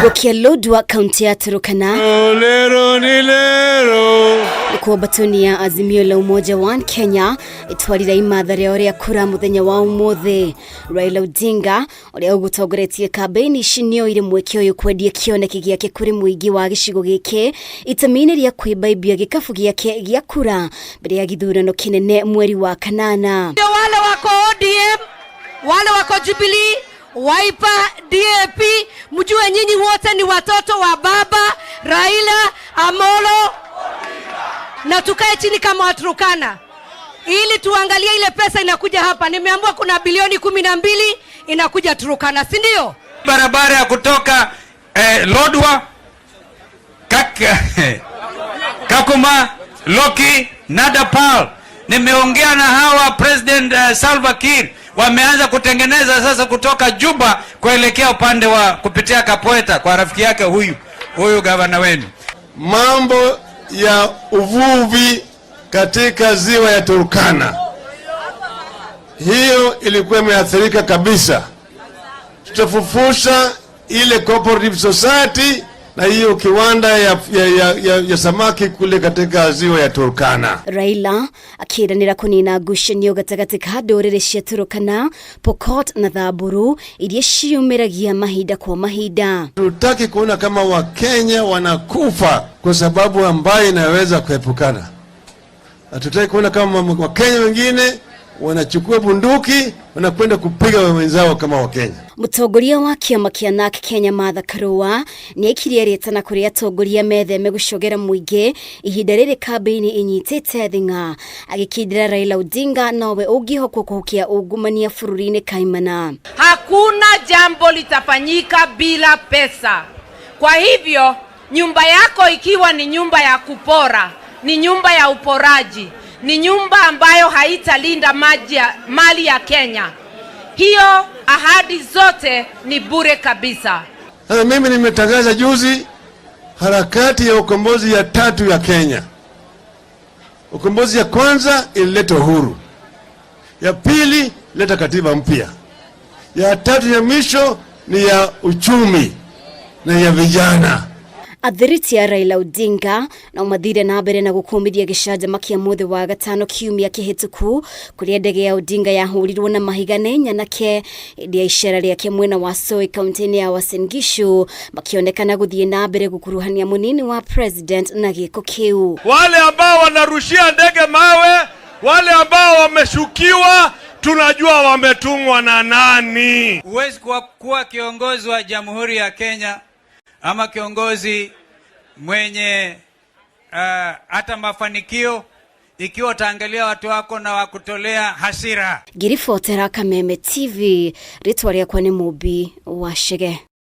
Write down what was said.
Gĩcigo kĩa Lodwar kaunti ya Turkana Lero ni lero. Nĩkuo mbatoni ya Azimio la Umoja One Kenya ĩtwarire imatha rĩao rĩa kura mũthenya wa ũmũthĩ. Raila Odinga ũrĩa ũgũtongoretie kambĩini ici nĩoire mweke ũyũ kwendia kĩoneki gĩake kũrĩ mũingĩ wa gĩcigo gĩkĩ itemi-inĩ rĩa kwĩmbaimbia gĩkabu gĩake gĩa kura mbere ya gĩthurano kĩnene mweri wa kanana. Ndio wale wako ODM, wale wako Jubilee, Wiper, DAP, mjue nyinyi wote ni watoto wa baba Raila Amolo, na tukae chini kama Waturkana ili tuangalie ile pesa inakuja hapa. Nimeambiwa kuna bilioni 12 inakuja Turkana, si ndio? Barabara ya kutoka Lodwar Kakuma Loki Nadapal. Nimeongea na hawa President Salva Kiir, wameanza kutengeneza sasa kutoka Juba kuelekea upande wa kupitia Kapoeta kwa rafiki yake huyu huyu gavana wenu. Mambo ya uvuvi katika ziwa ya Turkana, hiyo ilikuwa imeathirika kabisa. Tutafufusha ile cooperative society na hiyo kiwanda ya samaki kule katika ziwa ya Turkana. Raila akĩranĩra kũnina ngucanio gatagatĩ ka ndũrĩrĩ cia Turkana, Pokot na Thamburu iria ciumĩragia mahinda kwa mahinda. Tutaki kuona kama Wakenya wanakufa kwa sababu ambayo inaweza kuepukana. Hatutaki kuona kama Wakenya wengine wanachukua bunduki wanakwenda kupiga wenzao kama Wakenya. Mũtongoria wa kĩama kĩa NARC Kenya Martha Karua nĩaikirie rĩtana kũrĩ atongoria metheme gũcogera mũingĩ ihinda rĩrĩ kambĩini ĩnyitĩte thing'a, agĩkindĩra Raila Odinga nowe ũngĩhokwo kũhukia ungumania bũrũri-inĩ kaimana. Hakuna jambo litafanyika bila pesa. Kwa hivyo nyumba yako ikiwa ni nyumba ya kupora, ni nyumba ya uporaji, ni nyumba ambayo haitalinda mali ya Kenya, hiyo ahadi zote ni bure kabisa. Sasa mimi nimetangaza juzi harakati ya ukombozi ya tatu ya Kenya. Ukombozi ya kwanza ilileta uhuru, ya pili leta katiba mpya, ya tatu ya mwisho ni ya uchumi na ya vijana. Athiriti a Raila Odinga no mathire na mbere na gũkũmithia gĩcanjama kĩa mũthĩ wa gatano kiumia kĩhĩtũku kũrĩa ndege ya Odinga yahũrirwo na mahiga nĩ nyanake hĩndĩ ya icera rĩake mwena wa Soy kaunti-inĩ ya Uasin Gishu, makĩonekana gũthiĩ na mbere gũkuruhania mũnini wa president na gĩko kĩu. Wale ambao wanarushia ndege mawe, wale ambao wameshukiwa, tunajua wametumwa na nani. Huwezi kuwa kiongozi wa Jamhuri ya Kenya ama kiongozi mwenye hata mafanikio ikiwa utaangalia watu wako na wakutolea hasira. Ngĩribotera Kameme TV, rĩtwa rĩakwa nĩ Mũmbi wa Chege.